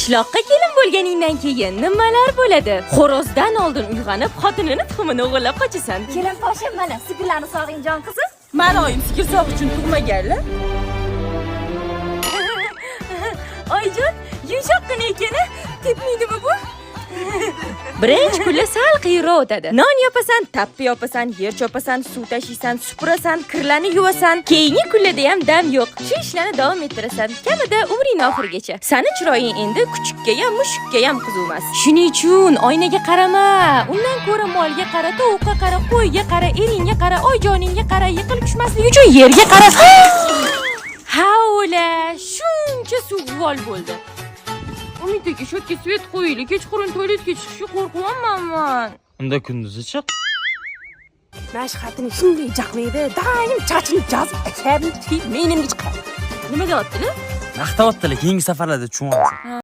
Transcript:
Qishloqqa kelin bo'lganingdan keyin nimalar bo'ladi? Xo'rozdan oldin uyg'onib, xotinini tuxumini o'g'irlab qochasan. Kelinposhim, mana sigirlarni sog'ing, jon qizim. Mani oyim sigir sog'ish uchun tug'maganlar. Oyijon, yumshoqqina ekan, tepmaydimi bu? Birinchi kuni sal qiyinroq o'tadi. Non yopasan, tappi yopasan, yer chopasan, suv tashiysan, supurasan, kirlarni yuvasan. Keyingi kunlarda ham dam yo'q. Shu ishlarni davom ettirasan. Kamida umring oxirigacha. Sani chiroying endi kuchukka ham, mushukka ham qiziq emas. Shuning uchun oynaga qarama. Undan ko'ra molga qara, tovuqqa qara, qo'yga qara, eringga qara, oyjoningga qara, yiqilib tushmaslik uchun yerga qara. Ha, o'la, shuncha suv uvol bo'ldi. Umid aka, shu yerga свет qo'yaylik. Kechqurun tualetga chiqishga qo'rqyapman man. Unda kunduzi chiq. Mana shu xotini shunday jaqmaydi, doim chachini jazib, akabini tiyib, menimga chiqadi. Nima deyaptilar? Maqtayaptilar, keyingi safarlarda tushunib olasan.